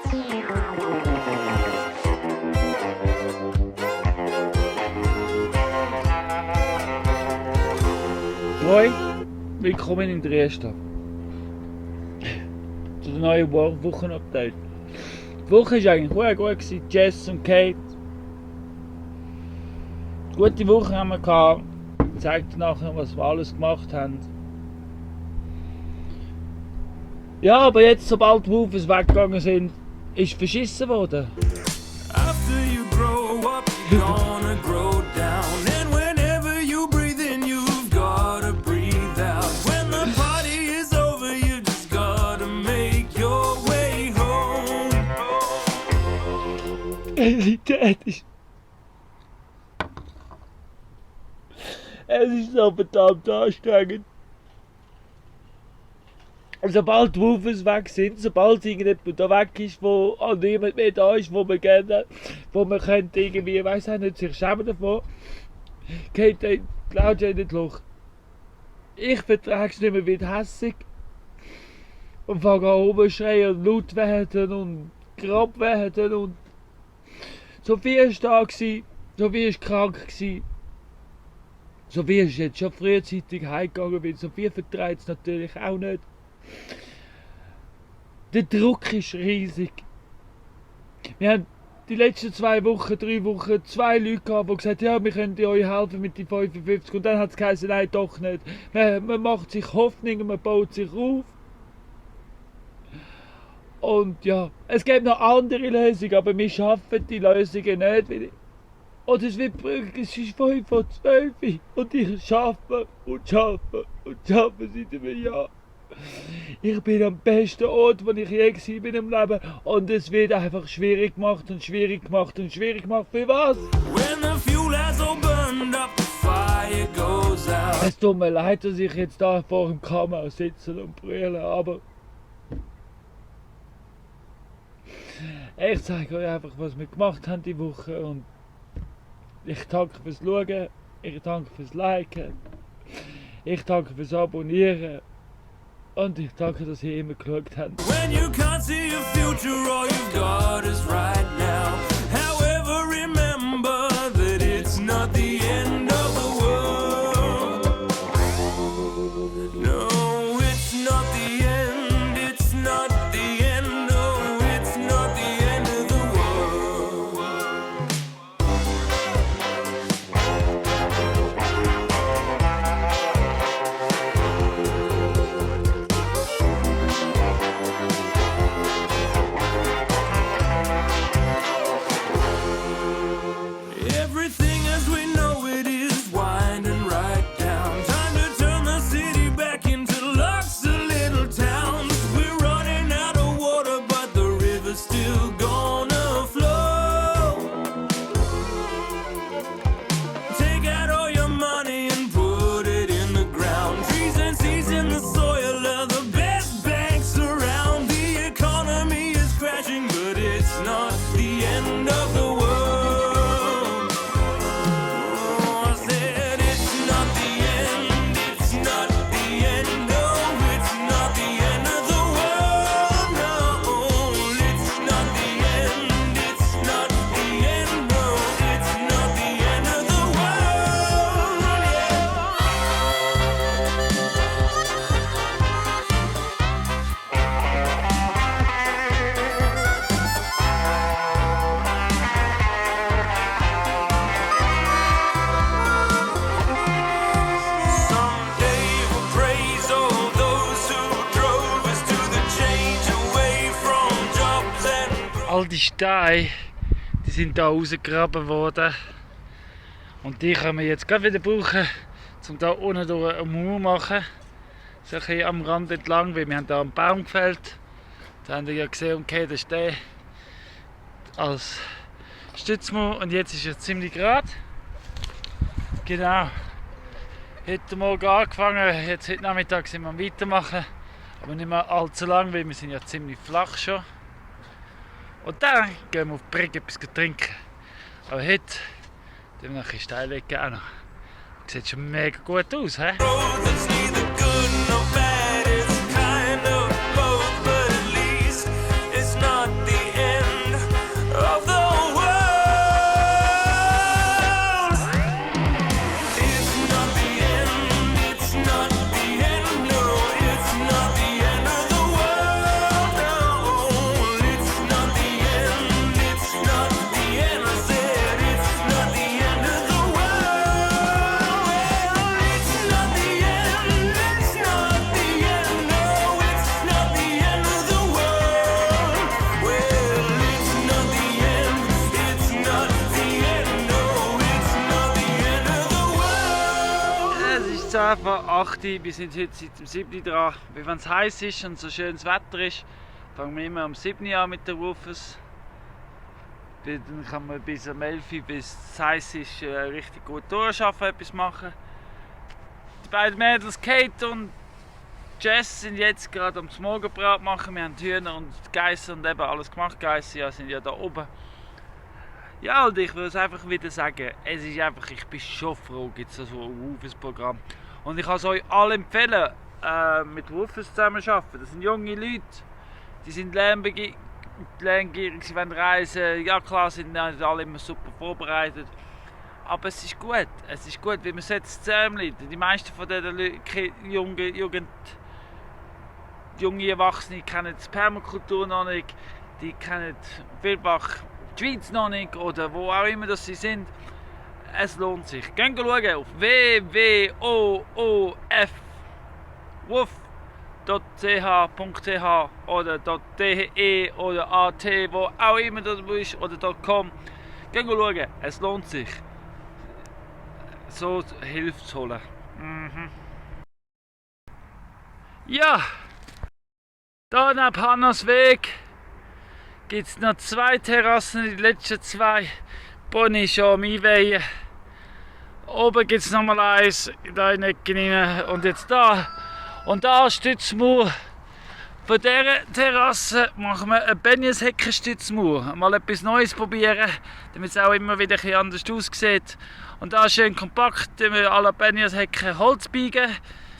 Hoi, willkommen in Drieschta. Zu der neuen Wochenupdate. Die Woche war eigentlich gut, Jess und Kate. Gute Woche haben wir gehabt. Ich zeige dir nachher, was wir alles gemacht haben. Ja, aber jetzt, sobald die Wufes weggegangen sind, ist verschissen worden. After you grow up, you're gonna grow down. And whenever you breathe in, you've gotta breathe out. When the party is over, you just gotta make your way home. Es ist so verdammt anstrengend. Sobald die Wufes weg sind, sobald irgendjemand da weg ist, wo niemand mehr da ist, wo wir gerne, wo man könnte irgendwie, weiss auch nicht, sich schämen davon, geht der Claudia in das Loch. Ich vertrage es nicht mehr, wird hässig und fange an rumschreien und laut werden und grob werden und Sophie war da gewesen, Sophie war krank gewesen. Sophie ist jetzt schon frühzeitig heimgegangen, weil Sophie verträgt es natürlich auch nicht. Der Druck ist riesig. Wir haben die letzten 2 Wochen, 3 Wochen 2 Leute gehabt, die gesagt haben, ja, wir können euch helfen mit den 55. Und dann hat es geheißen, nein, doch nicht. Man macht sich Hoffnung und man baut sich auf. Und ja, es gibt noch andere Lösungen, aber wir schaffen die Lösungen nicht. Und es wird brügig, es ist 5 vor 12 und ich arbeite und arbeite und arbeite seit einem Jahr. Ich bin am besten Ort, wo ich je war im Leben und es wird einfach schwierig gemacht und schwierig gemacht und schwierig gemacht. Für was? Es tut mir leid, dass ich jetzt da vor dem Kamera sitze und brülle, aber ich zeige euch einfach, was wir gemacht haben die Woche und ich danke fürs Schauen, ich danke fürs Liken, ich danke fürs Abonnieren und ich danke, dass ihr immer geschaut habt. When you can't see your future, all you've got is right now. However, remember that it's not the end of the world. No, it's not the end, it's not the end, no, it's not the end of the world. Everything as we know it is winding right down. Time to turn the city back into lots of little towns. We're running out of water, but the river's still gonna flow. Take out all your money and put it in the ground. Trees and seeds in the soil are the best banks around. The economy is crashing, but it's not the end of the world. Oh, I said it's not the end, it's not the end, no, it's not the end of the world, no, it's not the end, it's not the end, no, it's not the end of the world, Someday we'll praise all those who drove us to the change away from jobs and All die Steine, die sind da rausgegraben worden und die können wir jetzt gerade wieder brauchen, um da unten durch eine Mauer zu machen. So ein bisschen am Rand entlang, weil wir haben da einen Baum gefällt. Da habt ihr ja gesehen, okay, das ist der als Stützmauer und jetzt ist er ziemlich gerade. Genau. Heute Morgen angefangen, jetzt heute Nachmittag sind wir am Weitermachen, aber nicht mehr allzu lang, weil wir sind ja ziemlich flach schon. Und dann gehen wir auf die Brücke etwas trinken. Aber heute tun wir noch ein bisschen Stein legen auch noch. Sieht schon mega gut aus, hä? road that's neither good nor bad, it's kind of both, but at least it's not the end. von 8 Uhr, wir sind heute seit dem 7 Uhr dran. Wenn es heiß ist und so schönes Wetter ist, fangen wir immer um 7 Uhr an mit den Wufers. Dann kann man bis um 11 Uhr, bis es heiß ist, richtig gut durcharbeiten, etwas machen. Die beiden Mädels, Kate und Jess, sind jetzt gerade am Morgenbrot machen. Wir haben die Hühner und die Geissen und eben alles gemacht. Geissen ja, sind ja da oben. Ja, und ich würde es einfach wieder sagen, es ist einfach, ich bin schon froh, gibt es so ein Wufers-Programm. Und ich kann es euch alle empfehlen, mit Wufers zusammen zu arbeiten. Das sind junge Leute, die sind lerngierig, sie wollen reisen. Ja klar, sind nicht alle immer super vorbereitet. Aber es ist gut, weil man setzt zusammen. Die meisten von diesen junge Erwachsene kennen die Permakultur noch nicht, die kennen vielfach die Schweiz noch nicht oder wo auch immer das sie sind. Es lohnt sich. Geht schauen auf www.wuf.ch oder .de oder .at, wo auch immer das ist, oder .com. Geht schauen, es lohnt sich. So Hilfe zu holen. Ja, da neben Hannas Weg gibt es noch 2 Terrassen, die letzten 2 Pony schon am Einweihen. Oben gibt es nochmal eins, da in die Ecke rein und jetzt da. Und da Stützmauer. Von dieser Terrasse machen wir eine Benjesheckenstützmauer. Mal etwas Neues probieren, damit es auch immer wieder ein bisschen anders aussieht. Und da schön kompakt, wir alle Benjeshecken Holz biegen.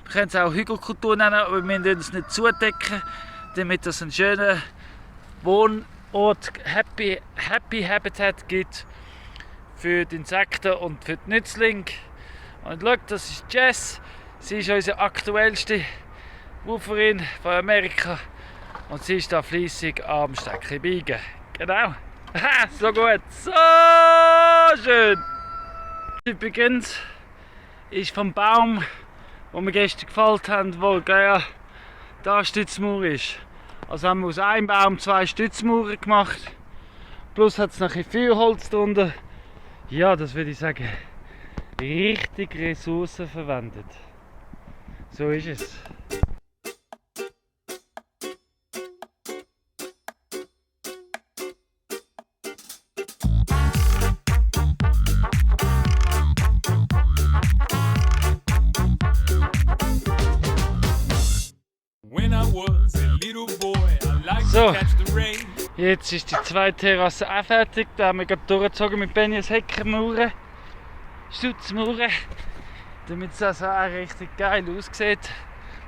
Wir können es auch Hügelkultur nennen, aber wir müssen es nicht zudecken, damit es einen schönen Wohnort, Happy Habitat gibt für die Insekten und für die Nützlinge. Und schaut, das ist Jess, sie ist unsere aktuellste Wuferin von Amerika und sie ist da fleissig am Stecken biegen. Genau, so gut, so schön! Übrigens ist vom Baum, den wir gestern gefällt haben, wo ja, da Stützmauer ist. Also haben wir aus einem Baum 2 Stützmauern gemacht. Plus hat es noch ein Feuerholz drunter. Ja, das würde ich sagen, richtig Ressourcen verwendet. So ist es. So, jetzt ist die zweite Terrasse auch fertig. Da haben wir gerade durchgezogen mit Benjesheckenmauern, Stützmauern, damit es also auch richtig geil aussieht.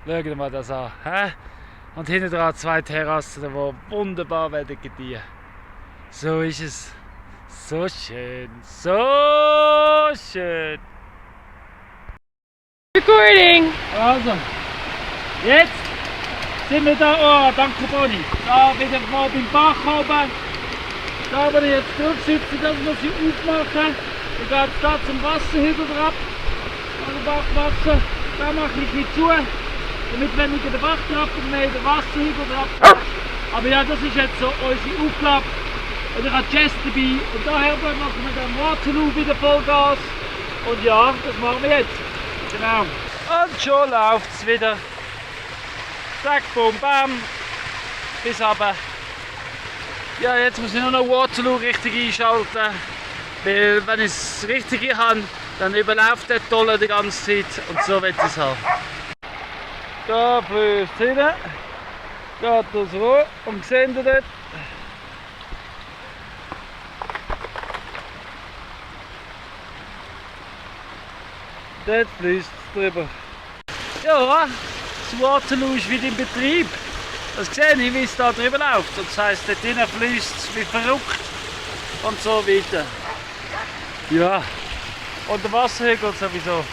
Schauen wir mal das an. He? Und hinten dran 2 Terrassen, die wunderbar werden gediehen. So ist es. So schön. So schön. Recording! Also, jetzt sind wir da, oh danke Bonnie, da wieder mal beim Bach oben. Da wir jetzt durchsitzen, das muss ich aufmachen. Dann geht es da zum Wasserhügel drauf, an dem Bachwasser. Da mache ich nicht zu, damit wenn ich den Bach drauf und mehr den Wasserhügel drauf. Aber ja, das ist jetzt so unsere Aufgabe. Und ich habe Jess dabei und daher machen wir dann Waterloo wieder Vollgas. Und ja, das machen wir jetzt. Genau. Und schon läuft es wieder. Zack, boom, bam, bis runter. Ja, jetzt muss ich nur noch Waterloo richtig einschalten, weil wenn ich es richtig habe, dann überläuft der Tolle die ganze Zeit und so will ich es haben. Da fließt es rein, geht das hoch und seht ihr dort? Dort fließt es drüber. Ja, das Waterloo ist wieder in Betrieb. Das sehe ich, wie es da drüber läuft. Und das heisst, dort drinnen fließt es wie verrückt und so weiter. Ja, und der Wasserhügel sowieso.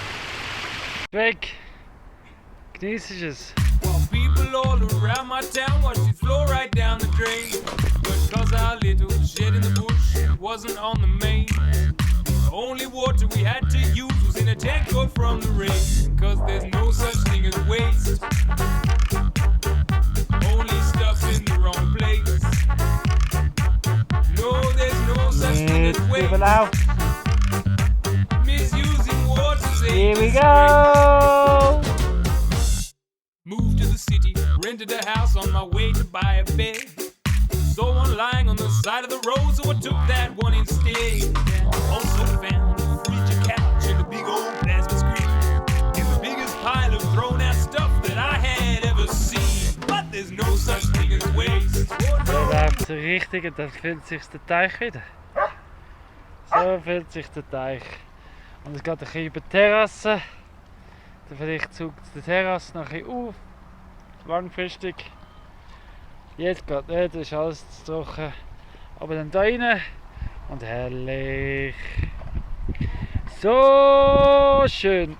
Weg. Genießt es. Well, people all around my town watched it flow right down the drain. But cause our little shed in the bush wasn't on the main, the only water we had to use was in a tank or from the rain. Cause there's no such thing as waste, only stuff in the wrong place. No, there's no such thing as waste. Misusing water. Here we go! the city, rented a house on my way to buy a bed. Saw one lying on the side of the road, so I took that one instead. Also found a Ouija couch and a big old plasma screen, and the biggest pile of thrown out stuff that I had ever seen. But there's no such thing as waste. Da läuft so richtig und dann füllt sich der Teich wieder. So füllt sich der Teich. Und es geht ein bisschen über die Terrasse. Dann vielleicht zuckt die Terrasse noch ein bisschen auf. Langfristig. Jetzt geht nicht, das ist alles zu trocken. Aber dann da rein und herrlich. So schön.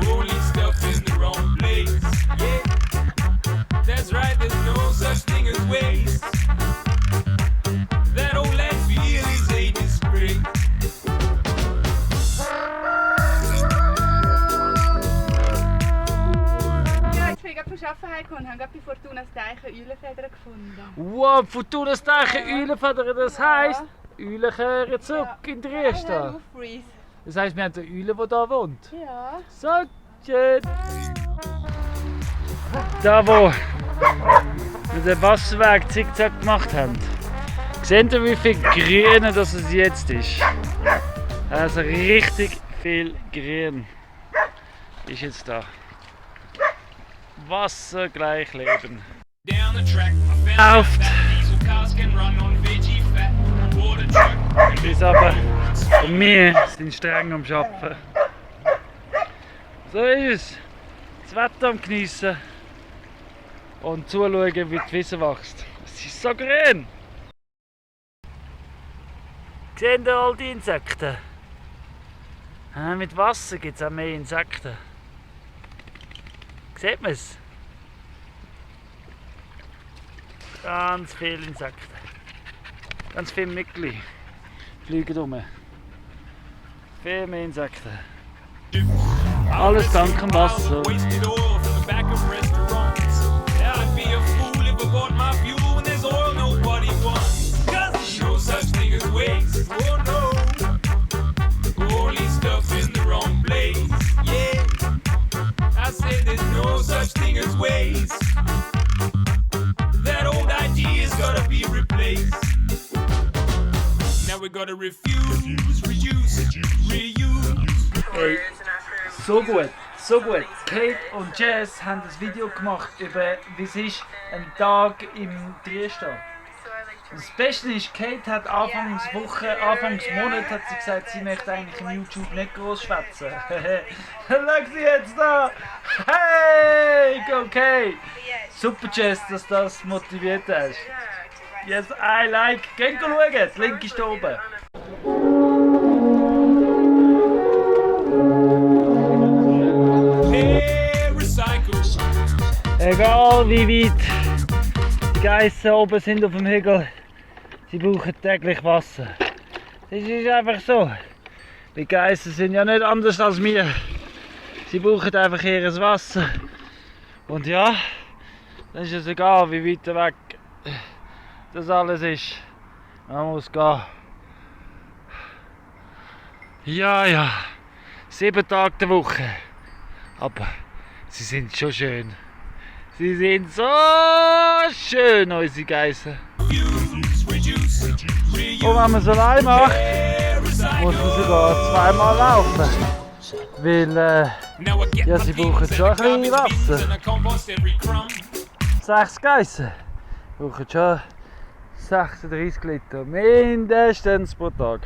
Only stuff in the wrong place. Yeah, that's right, there's no such thing as waste. That old landfill is a disgrace. Ich bin gerade von Arbeiten heimgekommen und habe gerade bei Fortunas Teichen Eulenfedern gefunden. Wow, Fortunas Teichen, Eulenfedern, das heisst, Eulen kehren zurück in Drieschta. Das heisst, wir haben eine Eule, die hier wohnt. Ja. So schön. Da wo wir den Wasserweg zickzack gemacht haben. Seht ihr, wie viel Grün das es jetzt ist? Also richtig viel Grün ist jetzt da. Wasser gleich Leben. Läuft. Bis aber und wir sind streng am Arbeiten. So ist es. Das Wetter am Geniessen und zuschauen, wie die Wiese wächst. Es ist so grün. Seht ihr all die Insekten? Mit Wasser gibt es auch mehr Insekten. Sieht man es? Ganz viele Insekten. Ganz viele Mückli fliegen rum. Viel mehr Insekten. Alles dank dem Wasser. Now we gotta refuse, reuse, reuse. Hey, so gut, so gut. Kate und Jess haben ein Video gemacht über wie es ist, ein Tag im Drieschta. Das Beste ist, Kate hat Anfangswoche, Anfangsmonat hat sie gesagt, sie möchte eigentlich im YouTube nicht groß schwätzen. Schau sie jetzt da! Hey, go Kate! Super Jess, dass du das motiviert hast. Yes, I like. Geht schauen, das Link ist da oben. Egal wie weit die Geissen oben sind auf dem Hügel, sie brauchen täglich Wasser. Das ist einfach so. Die Geissen sind ja nicht anders als wir. Sie brauchen einfach ihr Wasser. Und ja, dann ist es egal wie weit weg das alles ist. Man muss gehen. Ja, 7 Tage der Woche. Aber sie sind schon schön. Sie sind so schön, unsere Geissen. Und wenn man so allein macht, muss man sogar 2-mal laufen. Weil ja, sie brauchen schon ein bisschen Wasser. 6 Geissen brauchen schon 36 Liter mindestens pro Tag.